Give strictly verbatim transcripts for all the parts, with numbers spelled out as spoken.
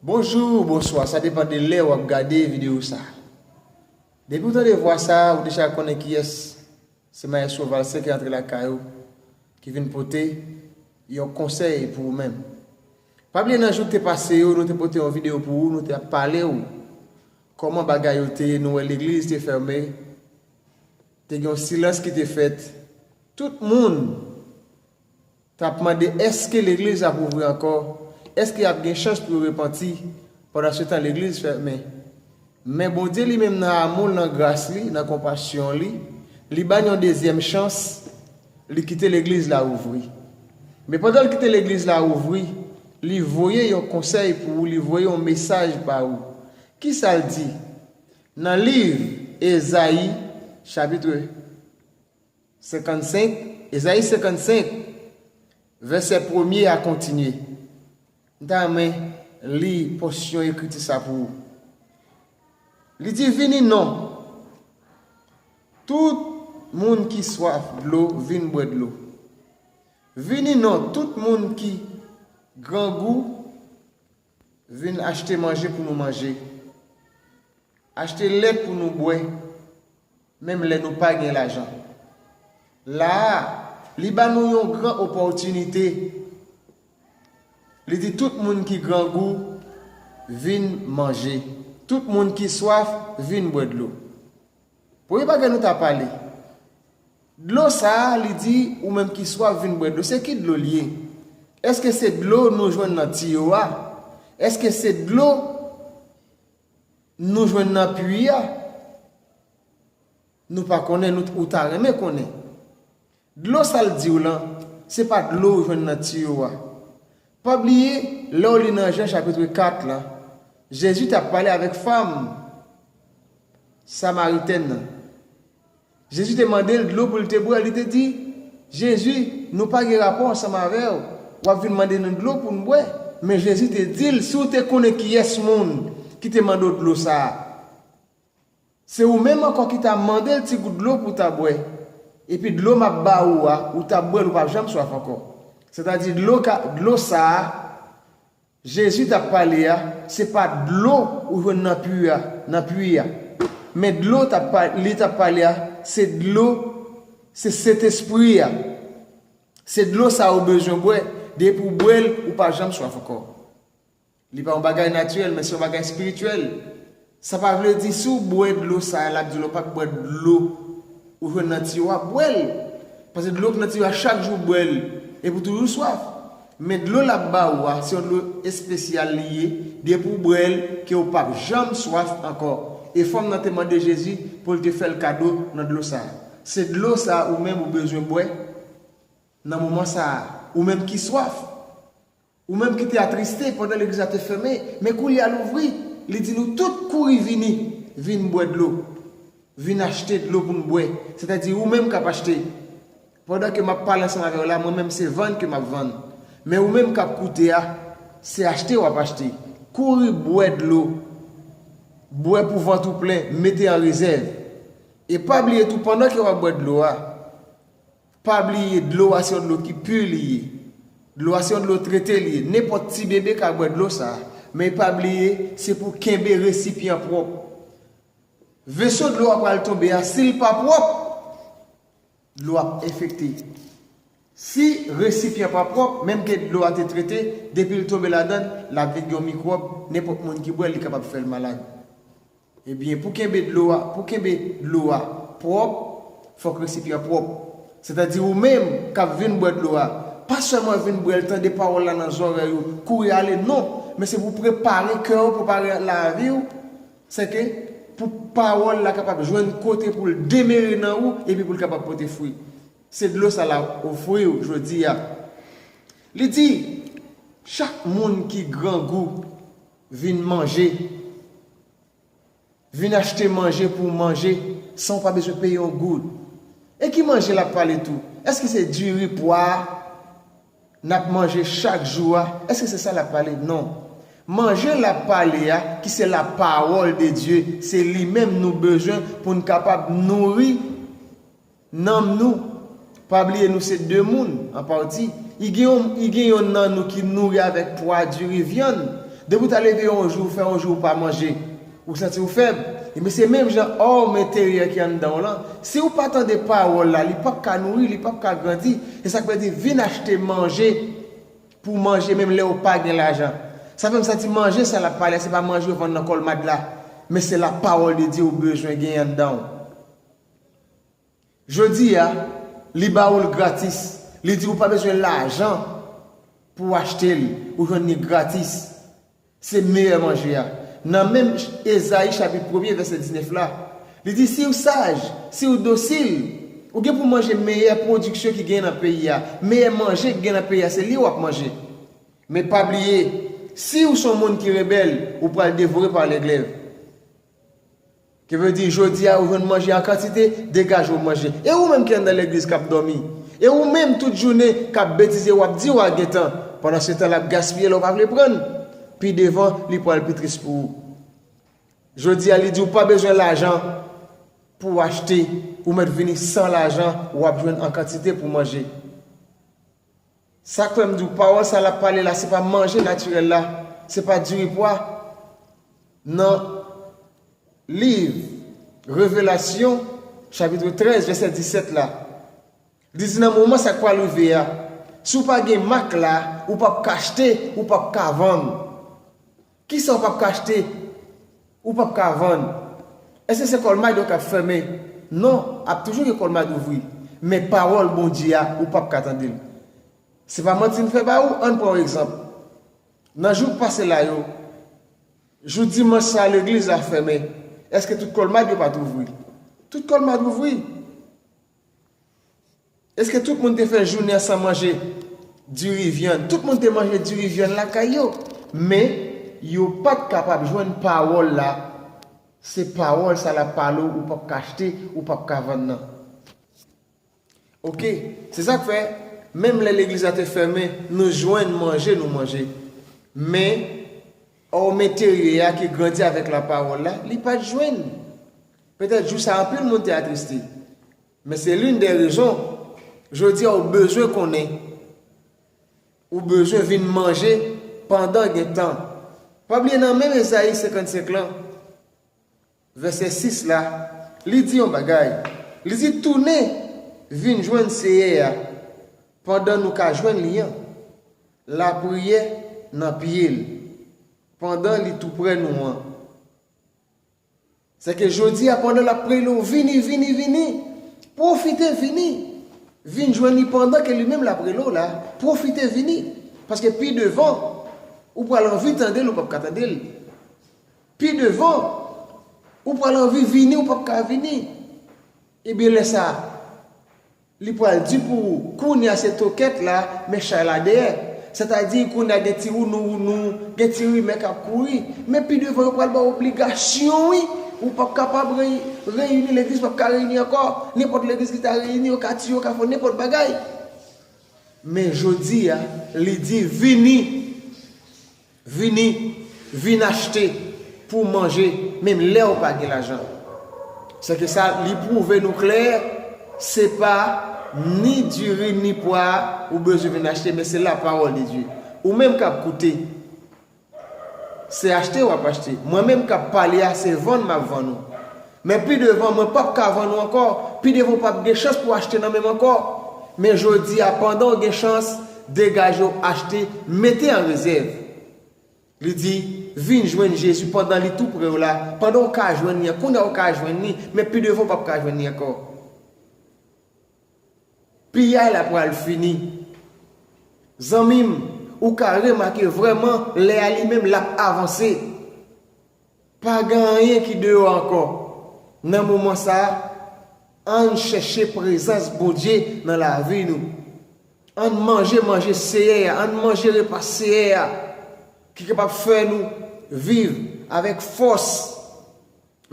Bonjou, bonswa, sa depann de lè w ap gade videyo sa. Depi w tande vwa sa, ou deja konnen kiyès. Se Maestro Valcin ki rantre lakay ou, ki vin pote yon konsèy pou ou menm. Pa bliye nan jou ki te pase yo, nou te pote yon videyo pou ou, nou te ap pale w kòman bagay yo te ye, nou wè legliz te fèmen, te gen yon silans ki te fèt. Tout moun t ap mande èske legliz ap ouvri ankò, èske y ap gen chans pou yo repanti, pandan se tan legliz fèmen. Men Bondye li menm nan amou l, nan gras li, nan konpasyon li, li ba n yon dezyèm chans, li kite legliz la ouvri. Men pandan l kite legliz la ouvri, li voye yon konsèy pou ou, li voye yon mesaj ba ou. Kisa l di? Nan liv Ezayi, chapit senkannsenk, Ezayi senkannsenk, vèsè premye a kontinye. M ta renmen li pòsyon ekriti sa pou ou. Li di, vini non, tout moun ki swaf dlo, vin bwè dlo. Vini non, tout moun ki grangou, vin achte manje pou nou manje. Achte lèt pou nou bwè, menm lè nou pa gen lajan. La a, li ba nou yon gran opòtinite. Li di, tout moun ki grangou, vin manje. Tout moun ki swaf, vin bwè dlo. Premye bagay nou ta pale. Dlo sa a, li di, ou menm ki swaf, vin bwè dlo. Se ki dlo l ye? Èske se dlo nou jwenn nan tiyo a? Èske se dlo nou jwenn nan pwi a? Nou pa konnen, nou, ou ta renmen konnen. Dlo sa l di w lan, se pa dlo ou jwenn nan tiyo a. Pa bliye, lè w li nan Jan chapit kat la, Jezi t ap pale avèk fanm samaritèn nan. Jezi te mande l dlo pou l te bwè, li te di, Jezi, nou pa gen rapò ansanm avè w, w ap vin mande nou dlo pou n bwè. Men Jezi te di l, si w te konnen kiyès moun ki te mande w dlo sa a, se ou menm ankò ki ta mande l ti gout dlo pou w ta bwè. Epi dlo m ap ba ou a, ou t ap bwè l, ou p ap janm swaf ankò. Sètadi dlo ka, dlo sa a, Jezi t ap pale a, se pa dlo ou jwenn nan pwi a, nan pwi a. Men dlo t ap pa-, li t ap pale a, se dlo, se Sentespri a. Se dlo sa ou bezwen bwè, depi w bwè l, ou pa janm swaf ankò. Li pa yon bagay natirèl, men se yon bagay espirityèl. Sa pa vle di si w bwè dlo sa a, l ap di w pa bwè dlo ou jwenn nan tiyo a, bwè l. Paske dlo k nan tiyo a, chak jou w bwè l, epi w toujou swaf. Men dlo l ap ba ou a, se yon dlo espesyal li ye, depi w bwè l, ke w p ap janm swaf ankò. E fanm nan te mande Jezi pou l te fè l kado nan dlo sa a. Se dlo sa a ou menm ou bezwen bwè nan moman sa a, ou menm ki swaf. Ou menm ki te atriste pandan legliz la te fèmen, men koulye a l ouvri, li di nou tout kouri vini, vin bwè dlo, vin achte dlo pou n bwè. Sètadi ou menm k ap achte. Pandan ke m ap pale ansanm avè w la, mwen menm se vann ke m ap vann. Men ou menm k ap koute a, se achte w ap achte. Kouri bwè dlo. Bwè pou vant ou plen, mete an rezèv. E pa bliye tou, pandan ke w ap bwè dlo a, pa bliye, dlo a se yon dlo ki pi li ye. Dlo a se yon dlo trete li ye. Nenpòt ti bebe ka bwè dlo sa a. Men pa bliye, se pou kenbe resipyan pwòp. Veso dlo a pral tonbe a, si l pa pwòp, dlo ap enfekte. Si resipyan pa pwòp, menm ke dlo a te trete, depi l tonbe ladan l, l ap vin gen yon mikwòb, nenpòt moun ki bwè l, li kapab fè l malad. Ebyen, pou kenbe dlo a, pou kenbe dlo a pwòp, fòk resipyan pwòp. Sètadi ou menm k ap vin bwè dlo a, pa sèlman vin bwè l, tande pawòl la nan zòrèy ou, kouri ale, non, men se pou prepare kè w, prepare lavi w, sèke pou pawòl la kapab jwenn kote pou l demere nan ou, epi pou l kapab pote fwi. Se dlo sa l ap ofri w jodi a. Li di, chak moun ki grangou vin manje. Vin achte manje pou w manje san w pa bezwen peye yon goud. E ki manje l ap pale tou? Èske se diri pwa n ap manje chak jou a? Èske se sa l ap pale? Non. Manje l ap pale a, ki se lapawòl de Dye, se li menm nou bezwen pou n kapab nouri nanm nou. Pa bliye nou se de moun, an pati. I gen yon, i gen yonn nan nou ki nouri avèk pwa diri vyann, Depi w ta leve yon jou, fè yon jou ou pa manje, ou santi w fèb, ebyen se menm jan òm enteryè ki anndan w lan, si w pa tande pawòl la, li p ap ka nouri, li p ap ka grandi. Se sa k vle di, vin achte manje pou manje menm lè w pa gen lajan. Sa fè m santi manje sa l ap pale a, se pa manje yo vann nan Kòlmad la, men se lapawòl de Dye ou bezwen gen anndan w. Jodi a, li ba ou l gratis. Li di ou pa bezwen lajan pou w achte l, ou jwenn li gratis. Se meyè manje a. Nan menm Ezayi chapit premye vèsè diznèf la, li di, si w saj, si w dosil, ou gen pou manje meyè pwodiksyon ki gen nan peyi a. Meyè manje ki gen nan peyi a, se li w ap manje. Men pa bliye, si w se yon moun ki rebèl, ou pral devore pa lèglèv. Ki vle di, jodi a, ou jwenn manje an kantite, degaje w manje. E ou menm ki anndan legliz k ap dòmi? E ou menm tout jounen k ap betize, w ap di w a gen tan, pandan se tan l ap gaspiye lè w pa vle pran l? Pi devan, li pral pi tris pou ou. Jodi a, li di w pa bezwen lajan pou w achte, ou mèt vini san lajan, w ap jwenn an kantite pou manje. Sa k fè m di w pawòl sa l ap pale la, se pa manje natirèl la, se pa diri pwa. Nan liv Revelasyon, chapit trèz, vèsè disèt la, li di nan moman sa k pral rive a, si w pa gen mak la, ou p ap ka achte, ou p ap ka vann. Kisa w p ap ka achte? Ou p ap ka vann. Èske se Kòlmad yo k ap fèmen? Non, ap toujou gen Kòlmad ouvri. Men pawòl Bondye a, ou p ap ka tande l. Se pa manti m fè ba ou, ann pran yon egzanp. Nan jou k pase la yo, jou dimanch sa a, legliz la fèmen. Èske tout Kòlmad yo pa t ouvri? Tout Kòlmad ouvri. Èske tout moun te fè jounen an san manje diri vyann? Tout moun te manje diri vyann lakay yo. Men, yo pa t kapab jwenn pawòl la. Se pawòl sa l ap pale w, ou p ap ka achte, ou p ap ka vann nan. Oke, se sa k fè, menm lè legliz la te fèmen, nou jwenn manje, nou manje. Men, òm enteryè a ki grandi avèk lapawòl la, li pa t jwenn. Petèt jou sa a, anpil moun te atriste. Men se l'une des raisons, jodi a, ou bezwen konnen, ou bezwen vin manje pandan gen tan. Pa bliye, nan menm Ezayi senkannsenk lan, vèsè sis la, li di yon bagay. Li di, tounen vin jwenn Seyè a pandan nou ka jwenn li an. Lapriyè nan pye l, pandan li tou prè nou an. Sèke jodi a, pandan l ap rele w, vini, vini, vini, pwofite vini. Vin jwenn li pandan ke li menm l ap rele w la. Pwofite vini. Paske pi devan, ou pral anvi tande l, ou p ap ka tande l. Pi devan, ou pral anvi vini, ou p ap ka vini. Ebyen, lè sa a, li pral di pou ou, kounye a se tokèt la, men chay la dèyè. Sètadi, kounye a gen ti wounou wounou, gen ti rimè k ap kouri. Men pi devan, yo pral ba w obligasyon, wi. Ou p ap kapab rey-, reyini, legliz p ap ka reyini ankò. Nenpòt legliz ki ta reyini, yo ka tiye, yo ka fè nenpòt bagay. Men jodi a, li di, vini. Vini, vin achte pou w manje, menm lè w pa gen lajan. Sèke sa, li pwouve nou klè, se pa ni diri, ni pwa ou bezwen vin achte, men se lapawòl de Dye. Ou menm k ap koute, se achte w ap achte. Mwen menm k ap pale a, se vann m ap vann ou. Men pi devan, mwen p ap ka vann ou ankò. Pi devan, w p ap gen chans pou w achte nan men m ankò. Men jodi a, pandan w gen chans, degaje w achte, mete an rezèv. Li di, vin jwenn Jezi pandan li tou prè w la, pandan w ka jwenn li an, kounye a w ka jwenn li, men pi devan w p ap ka jwenn li ankò. Piyay la pral fini. Zanmi m, ou ka remake vrèman lè a li menm l ap avanse. Pa gen anyen ki deyò ankò. Nan moman sa a, ann chèche prezans Bondye nan lavi nou. Ann manje manje Seyè a, ann manje repa Seyè a, ki kapab fè nou viv avèk fòs.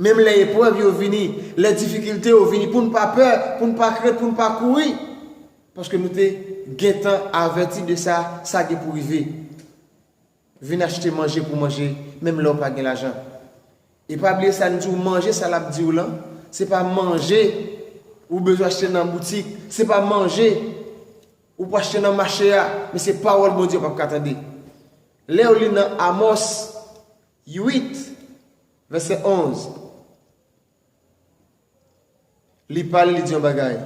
Menm lè eprèv yo vini, lè difikilte yo vini, pou n pa pè, pou n pa krent, pou n pa kouri. Paske nou te gentan avèti de sa, sa gen pou rive. Vin achte manje pou manje, menm lè w pa gen lajan. E pa bliye sa n di w, manje sa l ap di w lan, se pa manje ou bezwen achte nan boutik, se pa manje ou pou achte nan mache a, men se pawòl Bondye w p ap ka tande. Lè w li nan Amòs uit, vèsè onz, li pale, li di yon bagay.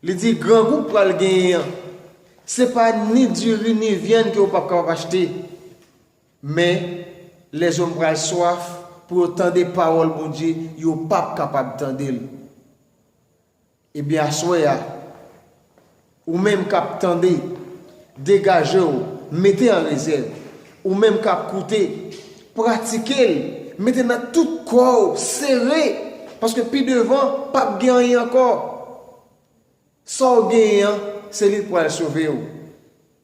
Li di, grangou k pral genyen an, se pa ni diri ni vyann ke w p ap kapab achte, men lèzòm pral swaf pou yo tande pawòl Bondye, yo p ap kapab tande l. Ebyen, aswè a, ou menm k ap tande, degaje w, mete an rezèv. Ou menm k ap koute, pratike l, mete nan tout kò w, sere, paske pi devan, p ap gen anyen ankò. Sa w genyen an, se li k pral sove w.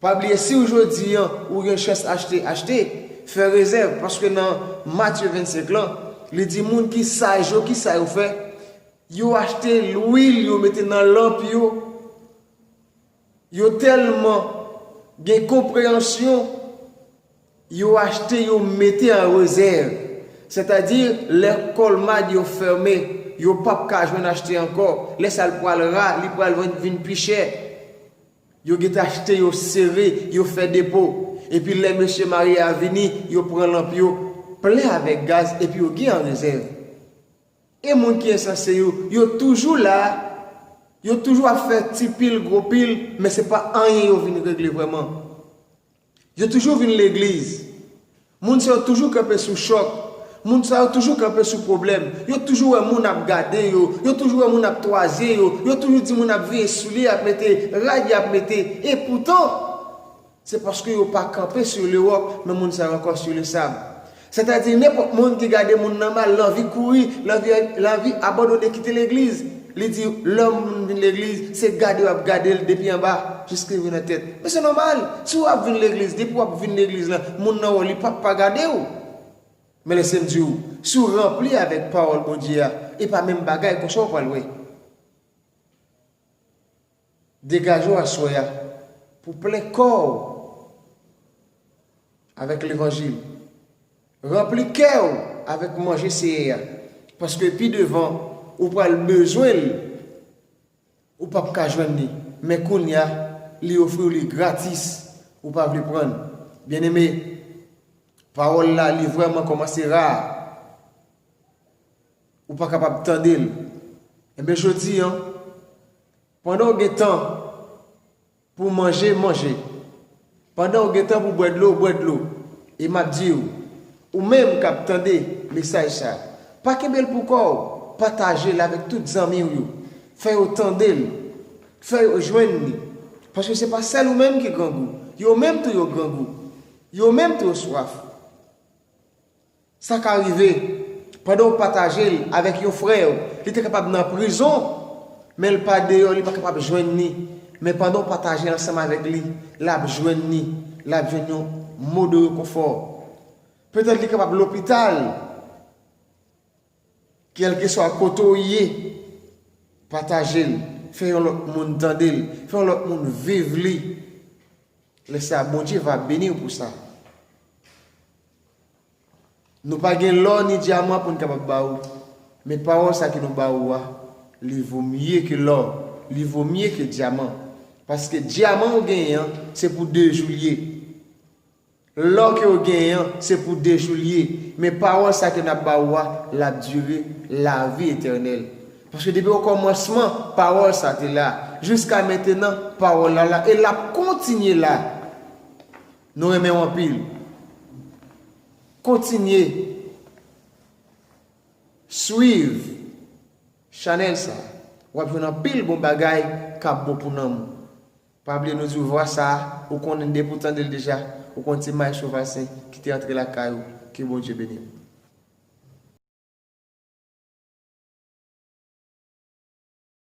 Pa bliye, si w jodi an, ou gen chans achte, achte, fè rezèv, paske nan Matye vennsenk lan, li di moun ki saj yo, ki sa yo fè? Yo achte lwil, yo mete nan lanp yo. Yo tèlman gen konpreyansyon, yo achte, yo mete an rezèv. Sètadi, lè Colmart yo fèmen, yo p ap ka jwenn achte ankò. Lè sa l pral ra, li pral vin, vin pi chè. Yo gentan achte, yo sere, yo fè depo. Epi lè mesye marye a vini, yo pran lanp yo plen avèk gaz, epi yo gen an rezèv. E moun ki ensanse yo, yo toujou la, yo toujou ap fè ti pil, gwo pil, men se pa anyen yo vin regle vrèman. Yo toujou vin legliz. Moun sa yo toujou kanpe sou chòk. Moun sa yo toujou kanpe sou pwoblèm. Yo toujou wè moun ap gade yo. Yo toujou wè moun ap twazye yo. Yo toujou di moun ap veye soulye, ap mete rad, y ap mete. E poutan, se paske yo pa kanpe sur le roc, men moun sa yo ankò sur le sable. Sètadi, nenpòt moun ki gade moun nan mal, l anvi kouri, l anvi, l anvi abandone, kite legliz. Li di, lè moun vin legliz, se gade w ap gade l depi anba jiska rive nan tèt. Men se nòmal, si w ap vin legliz, depi w ap vin legliz lan, moun nan wè w, li p ap pa gade w. Men lèse m di w, si w ranpli avèk pawòl Bondye a, e pa menm bagay konsa w pral wè. Degaje w aswè a pou plen kò w avèk levanjil. Ranpli kè w avèk manje Seyè a, paske pi devan, ou pral bezwen l, ou p ap ka jwenn li. Men kounye a, li ofri w li gratis, ou pa vle pran l. Byeneme, pawòl la, li vrèman kòmanse ra. Ou pa kapab tande l. Enben, jodi a, pandan w gen tan pou w manje, manje. Pandan w gen tan pou w bwè dlo, bwè dlo. E m ap di w, ou menm k ap tande mesaj sa a, pa kenbe l pou kò w, pataje l avèk tout zanmi w yo. Fè yo tande l, fè yo jwenn li. Paske se pa sèl ou menm ki grangou, yo menm tou yo grangou, yo menm tou yo swaf. Sa ka rive, pandan w pataje l avèk yon frè w, li te kapab nan prizon, men l pa deyò, li pa kapab jwenn li. Men pandan w pataje l ansanm avèk li, l ap jwenn li, l ap jwenn yon mo de rekonfò. Petèt li kapab lopital, kèlkeswa kote w ye, pataje l, fè yon lòt moun tande l, fè yon lòt moun viv li. Lè sa a, Bondye va beni w pou sa. Nou pa gen lò ni dyaman pou n kapab ba ou, men pawòl sa ke nou ba ou a, li vo mye ke lò, li vo mye ke dyaman. Paske dyaman ou genyen an, se pou de jou l ye. Lò ke ou genyen an, se pou de jou l ye. Men pawòl sa ke n ap ba ou a, l ap dire lavi etènèl. Paske depi okòmansman, pawòl sa te la. Jiska mentenan, pawòl la la. E l ap kontinye la. Nou renmen w anpil. Kontinye swiv chanèl sa. W ap jwenn anpil bon bagay k ap bon pou nanm ou. Pa bliye nou di w vwa sa a, ou konnen depi w tande l deja, ou konn se Maestro Valcin ki te antre lakay ou. Ke Bondye beni w.